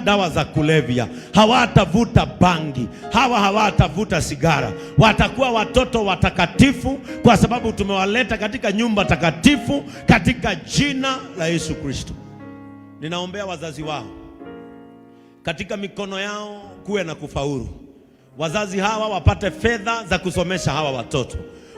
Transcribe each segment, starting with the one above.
Hawatavuta dawa za kulevya, hawatavuta bangi, hawa hawatavuta sigara. Watakuwa watoto watakatifu, kwa sababu tumewaleta katika nyumba takatifu, katika jina la Yesu Kristo. Ninaombea wazazi wao, katika mikono yao kuwe na kufaulu. Wazazi hawa wapate fedha za kusomesha hawa watoto.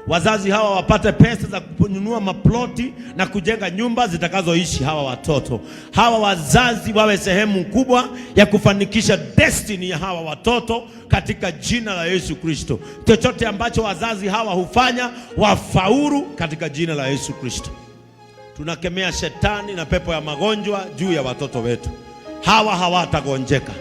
Wazazi hawa wapate pesa za kununua maploti na kujenga nyumba zitakazoishi hawa watoto. Hawa wazazi wawe sehemu kubwa ya kufanikisha destiny ya hawa watoto katika jina la Yesu Kristo. Chochote ambacho wazazi hawa hufanya wafaulu katika jina la Yesu Kristo. Tunakemea shetani na pepo ya magonjwa juu ya watoto wetu. Hawa hawatagonjeka,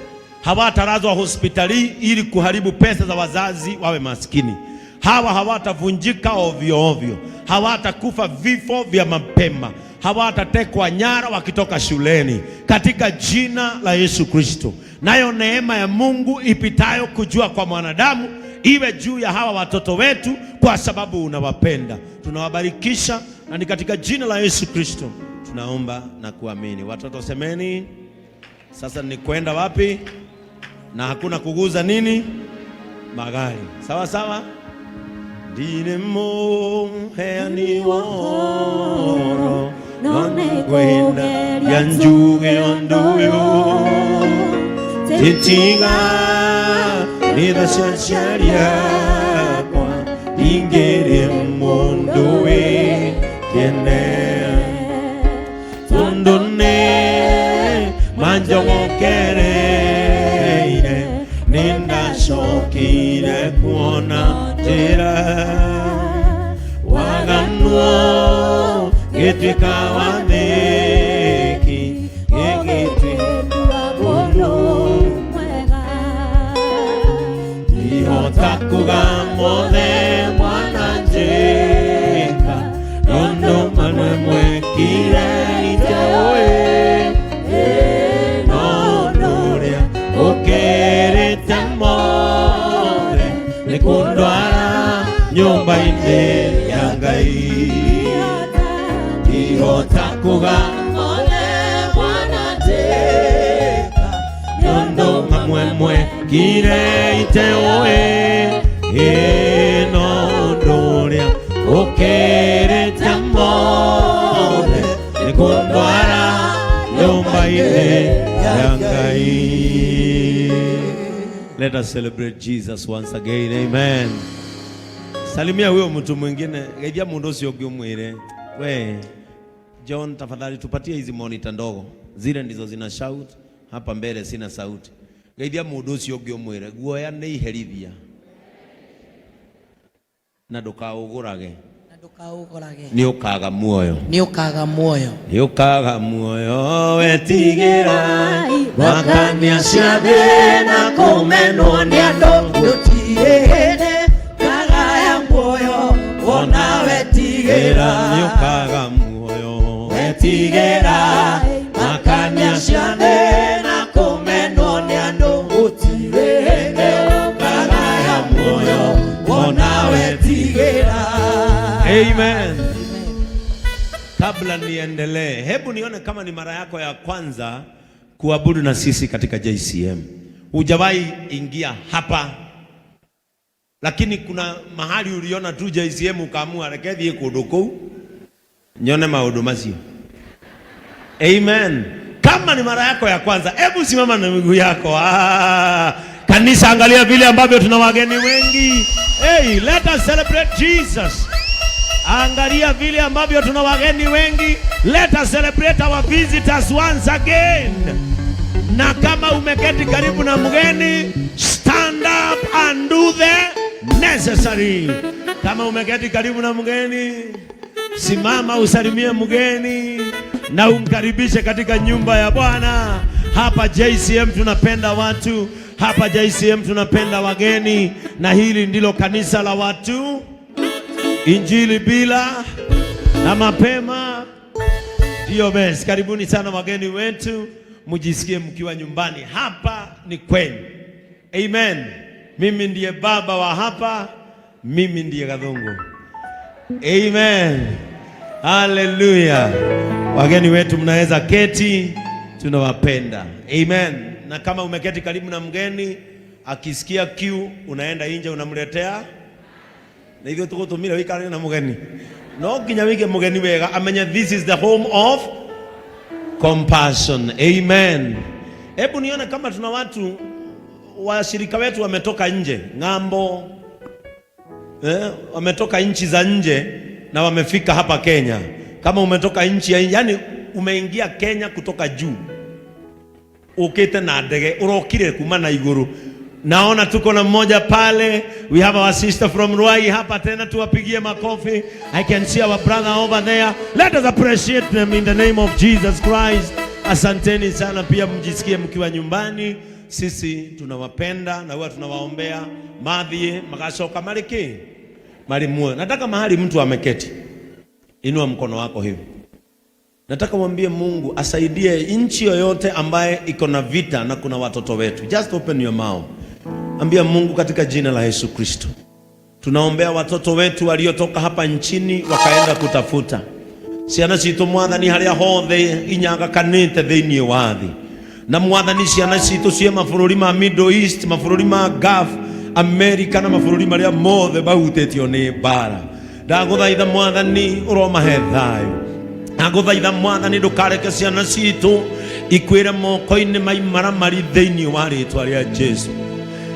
hawatalazwa hospitali ili kuharibu pesa za wazazi wawe maskini. Hawa hawatavunjika ovyo ovyo, hawatakufa vifo vya mapema, hawatatekwa nyara wakitoka shuleni, katika jina la Yesu Kristo. Nayo neema ya Mungu ipitayo kujua kwa mwanadamu iwe juu ya hawa watoto wetu, kwa sababu unawapenda. Tunawabarikisha na ni katika jina la Yesu Kristo tunaomba na kuamini. Watoto semeni, sasa ni kwenda wapi? Na hakuna kuguza nini magari, sawa sawa. Ndine muheani woro no nĩngwenda njuge ũndũ ũyũ titiga nĩ tha cia aciari akwa ndingĩrĩ mũndũ wĩ kĩene tondũ nĩ manjogokereire nĩ ndacokire kuona njĩra waganwo gĩtuĩka wathĩki gĩgĩtuĩka mũndũ mwega. Ndihota kuga mothe mwananjĩka tondũ mamwe mwekire iteũĩ no ũndũ ũrĩa ũkĩrĩte mothe nĩ kũndwara nyũmba-inĩ ya Ngai. Ndihota kuga mothe mwananjĩka tondũ mamwe mwekire iteũĩ no ũndũ ũrĩa ũkĩrĩte mothe nĩ kũndwara nyũmba-inĩ ya Ngai. Let us celebrate Jesus once again. Amen. Salimia huyo mtu mwingine, geithia mundu ucio ũngĩ umwire, we John, tafadhali tupatie hizi monitor ndogo, zile ndizo zina shout hapa mbele, sina sauti. Geithia mundu ucio ũngĩ umwire, guoya nĩ iherithia na ndũkaũgũrage. Na ndũkaũgũrage. Nĩ ũkaga muoyo. Nĩ ũkaga muoyo. Nĩ ũkaga muoyo wetigĩra wakania ciathĩ na kũmenwo nĩ andũ. Gũtirĩ hĩndĩ ngagaya muoyo wona wetigĩra. Nĩ ũkaga muoyo wetigĩra makania ciathĩ na kũmenwo nĩ andũ. Gũtirĩ hĩndĩ ngagaya muoyo wona wetigĩra. Amen. Kabla niendelee, hebu nione kama ni mara yako ya kwanza kuabudu na sisi katika JCM. Hujawahi ingia hapa, lakini kuna mahali uliona tu JCM ukaamua reke thiĩ kũndũ kũu nyone maũndũ macio. Amen. Kama ni mara yako ya kwanza, hebu simama na miguu yako. Ah, kanisa, angalia vile ambavyo tuna wageni wengi. Hey, let us celebrate Jesus. Angalia vile ambavyo tuna wageni wengi. Let us celebrate our visitors once again. Na kama umeketi karibu na mgeni, stand up and do the necessary. Kama umeketi karibu na mgeni, simama usalimie mgeni na umkaribishe katika nyumba ya Bwana. Hapa JCM tunapenda watu, hapa JCM tunapenda wageni, na hili ndilo kanisa la watu Injili bila na mapema ndiyo best. Karibuni sana wageni wetu, mjisikie mkiwa nyumbani. Hapa ni kwenu. Amen. Mimi ndiye baba wa hapa, mimi ndiye Gathungu. Amen. Haleluya. Wageni wetu mnaweza keti, tunawapenda. Amen. Na Na kama umeketi karibu na mgeni akisikia kiu, unaenda nje unamletea na ithuĩ tũgũtũmire wĩikarane na mũgeni, no nginya wĩige mũgeni wega amenye this is the home of compassion. Amen. Hebu nione kama tuna watu washirika wetu wametoka nje ng'ambo, wametoka nchi za nje na wamefika hapa Kenya. Kama umetoka nchi ya yani umeingia Kenya kutoka juu, ukite na ndege urokire kuma na iguru. Naona tuko na mmoja pale, we have our sister from Ruai hapa tena, tuwapigie makofi. I can see our brother over there. Let us appreciate them in the name of Jesus Christ. Asanteni sana pia, mjisikie mkiwa nyumbani. Sisi tunawapenda na huwa tunawaombea mathie magacoka marĩ marĩ muoyo. Nataka mahali mtu ameketi, inua mkono wako hivi. Nataka mwambie Mungu asaidie nchi yoyote ambaye iko na vita na kuna watoto wetu. Just open your mouth. Ambia Mungu katika jina la Yesu Kristo. Tunaombea watoto wetu waliotoka hapa nchini wakaenda kutafuta. Ciana citũ Mwathani harĩa hothe inyagakanĩte thĩinĩ wa thĩ. Na Mwathani ciana citũ ciĩ mabũrũri ma Middle East, mabũrũri ma Gulf, America na mabũrũri marĩa mothe mahutĩtio nĩ mbara. Ndagũthaitha Mwathani ũromahe thayũ. Ndagũthaitha Mwathani ndũkareke ciana citũ ikuĩre moko-inĩ ma imaramari thĩinĩ wa rĩtwa rĩa Jesu.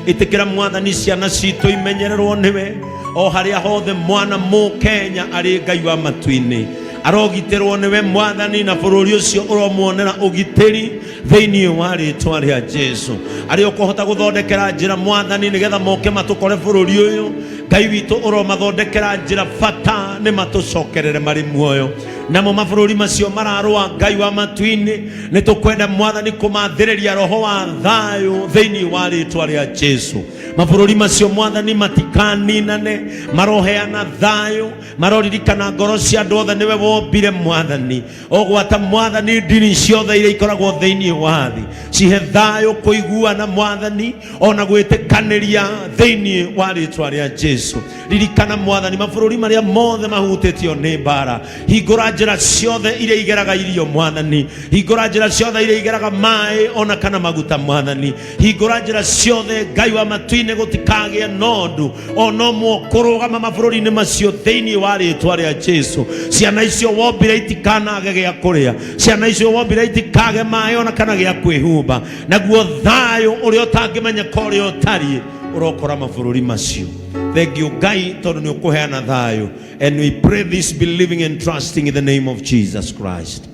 Ĩtĩkĩra Mwathani ciana citũ imenyererwo nĩwe o harĩa hothe mwana mũkenya arĩ Ngai wa matu-inĩ arogitĩrwo nĩwe Mwathani, na bũrũri ũcio ũromuonera ũgitĩri thĩinĩ wa rĩtwa rĩa Jesu. Arĩa ũkũhota gũthondekera njĩra Mwathani nĩgetha moke matũkore bũrũri ũyũ, Ngai witũ ũromathondekera njĩra bata nĩ matũcokerere marĩ muoyo. Namo mabũrũri macio mararũa Ngai wa matu-inĩ, nĩ tũkwenda Mwathani kũmathĩrĩria roho wa thayũ thĩinĩ wa rĩtwa rĩa Jesu. Mabũrũri macio Mwathani matikaninane, maroheana thayũ, maroririkana ngoro cia andũ othe nĩwe wombire Mwathani. Ogwata Mwathani ndini ciothe iria ikoragwo thĩinĩ wa thĩ cihe thayũ, kũiguana Mwathani, ona gwĩtĩkanĩria thĩinĩ wa rĩtwa rĩa Jesu. Ririkana Mwathani mabũrũri marĩa mothe mahutĩtio nĩ mbara, hingũra njĩra ciothe iria igeraga irio Mwathani, hingũra njĩra ciothe iria igeraga maĩ ona kana maguta Mwathani, hingũra njĩra ciothe Ngai wa matu-inĩ, gũtikagĩe nondu ona ũmwe kũrũgama mabũrũri-inĩ macio thĩinĩ wa rĩtwa rĩa Jesu. Ciana icio wombire itikanage gĩa kũrĩa, ciana icio wombire itikage maĩ ona kana gĩa kwĩhumba, naguo thayũ ũrĩa ũtangĩmenyeka ũrĩa ũtariĩ ũrokora mabũrũri macio. Thank you Ngai tondũ nĩ ũkũheana thayũ, and we pray this believing and trusting in the name of Jesus Christ.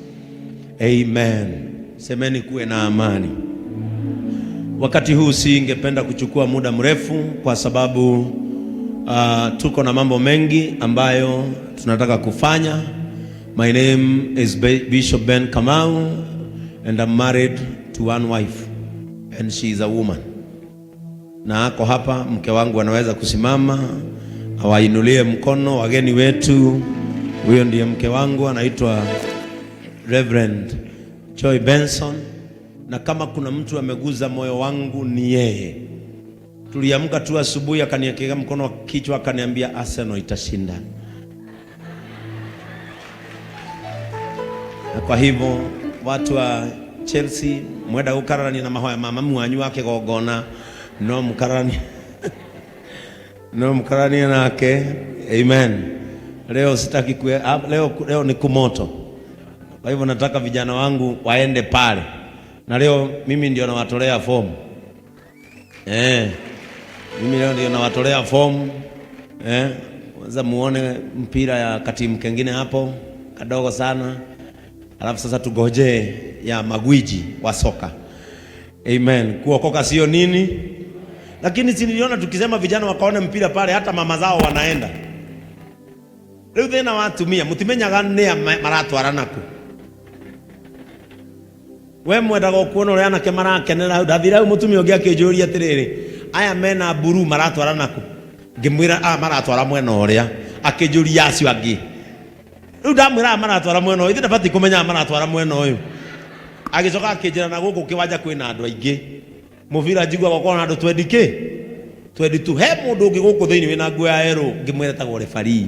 Amen. Semeni kuwe na amani. Wakati huu singependa kuchukua muda mrefu kwa sababu tuko na mambo mengi ambayo tunataka kufanya. My name is Bishop Ben Kamau and I'm married to one wife and she is a woman. Na ako hapa, mke wangu anaweza kusimama awainulie mkono wageni wetu. Huyo ndiye mke wangu, anaitwa Reverend Joy Benson, na kama kuna mtu ameguza moyo wangu ni yeye. Tuliamka tu asubuhi, akaniwekea mkono wa kichwa, akaniambia Arsenal itashinda. Na kwa hivyo watu wa Chelsea mwenda gukararania na mahoya ma mamu wanyu wa kigongona, no mkararanie, no mkararanie nake. Amen. Leo sitaki kue, leo ni kumoto. Kwa hivyo nataka vijana wangu waende pale, na leo mimi ndio nawatolea fomu. Mimi leo ndio nawatolea fomu. Kwanza muone mpira ya katimu kengine hapo kadogo sana, alafu sasa tugoje ya magwiji wa soka. Amen. Kuokoka sio nini, lakini si niliona tukisema vijana wakaone mpira pale, hata mama zao wanaenda. Riu thina wa atumia mutimenyaga nĩa maratwarana kũ. We mwendaga kuona ũrĩa anake marakenera hau. Ndathire hau mũtumia ũngĩ akĩnjũria atĩrĩrĩ, aya mena mburu maratwarana kũ? Ngĩmwĩra aya maratwara mwena ũrĩa, akĩnjũria acio angĩ. Rĩu ndamwĩra aya maratwara mwena ũyũ, ithe ndabatiĩ kũmenya aya maratwara mwena ũyũ. Agĩcoka akĩnjĩra na gũkũ kĩwanja kwĩna andũ aingĩ, mũbira njiguaga ũkorwo na andũ twendi kĩ twendi tu. He mũndũ ũngĩ gũkũ thĩinĩ wĩna nguo ya yerũ, ngĩmwĩra etagwo refarii,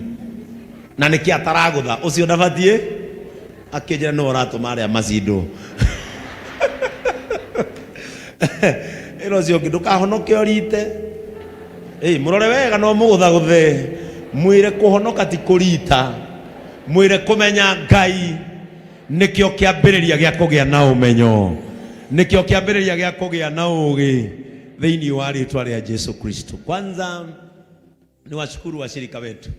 na nĩkĩ ataragũtha ũcio ndabatiĩ. Akĩnjĩra nĩwe ũratũma arĩa macindwo. Ĩra ũcio ũngĩ ndũkahonoke ũrite. Ĩ, mũrore wega no mũgũthagũthe. Mwĩre kũhonoka ti kũrita. Mwĩre kũmenya Ngai nĩkĩo kĩambĩrĩria gĩa kũgĩa na ũmenyo. Nĩkĩo kĩambĩrĩria gĩa kũgĩa na ũũgĩ thĩinĩ wa rĩtwa rĩa Jesu Kristo. Kwanza ni washukuru washirika wetu.